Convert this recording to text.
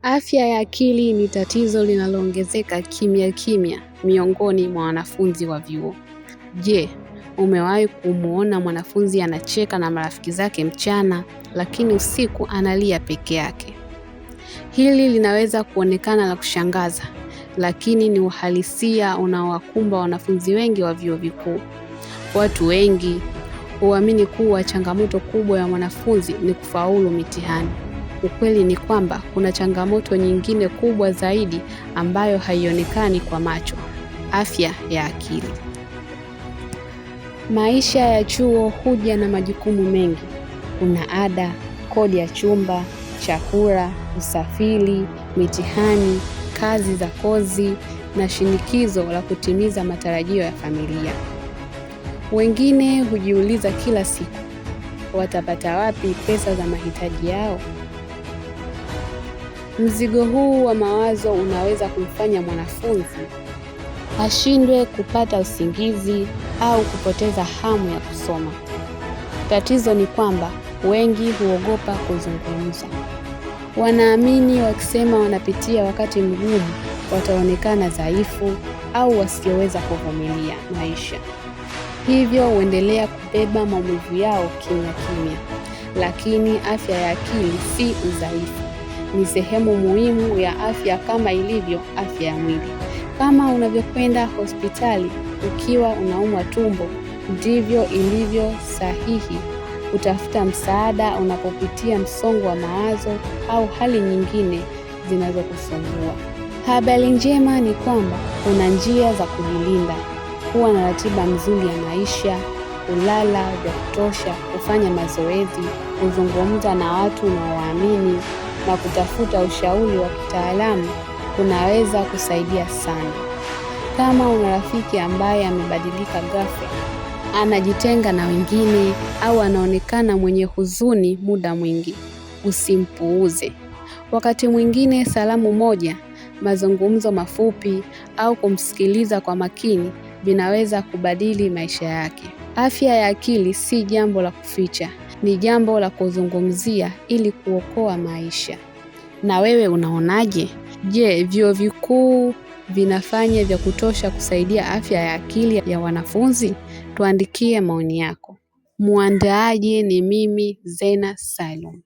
Afya ya akili ni tatizo linaloongezeka kimya kimya miongoni mwa wanafunzi wa vyuo. Je, umewahi kumuona mwanafunzi anacheka na marafiki zake mchana, lakini usiku analia peke yake? Hili linaweza kuonekana la kushangaza, lakini ni uhalisia unaowakumba wanafunzi wengi wa vyuo vikuu. Watu wengi huamini kuwa changamoto kubwa ya mwanafunzi ni kufaulu mitihani. Ukweli ni kwamba kuna changamoto nyingine kubwa zaidi ambayo haionekani kwa macho: afya ya akili. Maisha ya chuo huja na majukumu mengi. Kuna ada, kodi ya chumba, chakula, usafiri, mitihani, kazi za kozi na shinikizo la kutimiza matarajio ya familia. Wengine hujiuliza kila siku, watapata wapi pesa za mahitaji yao? Mzigo huu wa mawazo unaweza kumfanya mwanafunzi ashindwe kupata usingizi au kupoteza hamu ya kusoma. Tatizo ni kwamba wengi huogopa kuzungumza. Wanaamini wakisema wanapitia wakati mgumu wataonekana dhaifu au wasioweza kuvumilia maisha. Hivyo huendelea kubeba maumivu yao kimya kimya. Lakini afya ya akili si udhaifu. Ni sehemu muhimu ya afya kama ilivyo afya ya mwili. Kama unavyokwenda hospitali ukiwa unaumwa tumbo, ndivyo ilivyo sahihi kutafuta msaada unapopitia msongo wa mawazo au hali nyingine zinazokusumbua. Habari njema ni kwamba kuna njia za kujilinda: kuwa na ratiba nzuri ya maisha, kulala vya kutosha, kufanya mazoezi, kuzungumza na watu unaowaamini na kutafuta ushauri wa kitaalamu kunaweza kusaidia sana. Kama una rafiki ambaye amebadilika ghafla, anajitenga na wengine au anaonekana mwenye huzuni muda mwingi, usimpuuze. Wakati mwingine salamu moja, mazungumzo mafupi au kumsikiliza kwa makini vinaweza kubadili maisha yake. Afya ya akili si jambo la kuficha, ni jambo la kuzungumzia ili kuokoa maisha. Na wewe unaonaje? Je, vyuo vikuu vinafanya vya kutosha kusaidia afya ya akili ya wanafunzi? Tuandikie maoni yako. Muandaaji ni mimi Zena Salum.